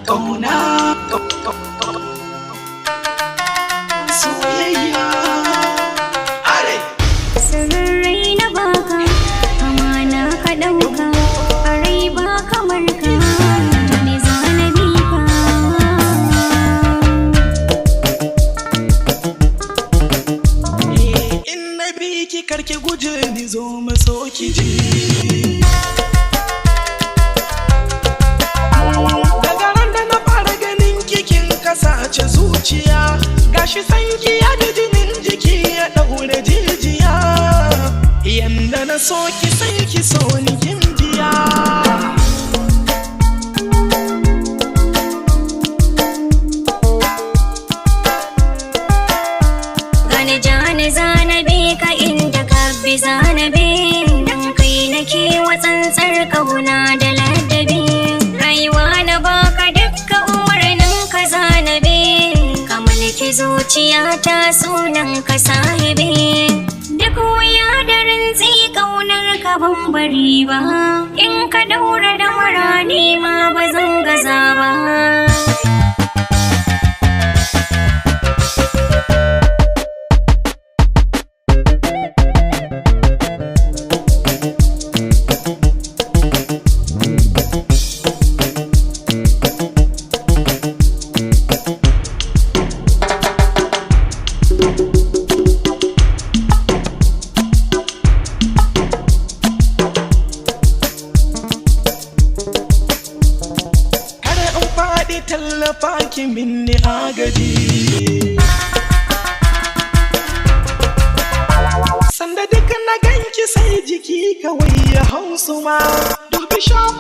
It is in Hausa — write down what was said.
Ƙauna, soyayya, are. Sirrai na baka, amana ka ɗauka, a rai ba kamar ka, to me zana bi ka. In na bi ki, karki guje ni, zo mu so ki ji. Daga ran da na fara ganin kikin kasace zuciya, gashi sanki ya bi jinin jiki ya ɗaure jijiya. Yanda na so ki, sai ki so ni, kin biya. Gani jani zana bi ka, inda ka bi zana bi, dan kai nake wa tsantsar kauna da ladabi. Rayuwa na baka, dukka umarnin ka zana bi, ka mulki zuciyata, sunan ka sahibi. Duk wuya da rantsi, kaunar ka ban bari ba, in ka daura damara ni ma ba zan gaza ba. Kada in faɗi, tallafa ki minni agaji. Sanda duk na ganki, sai jiki kawai ya hausu ma. Dubi shafa.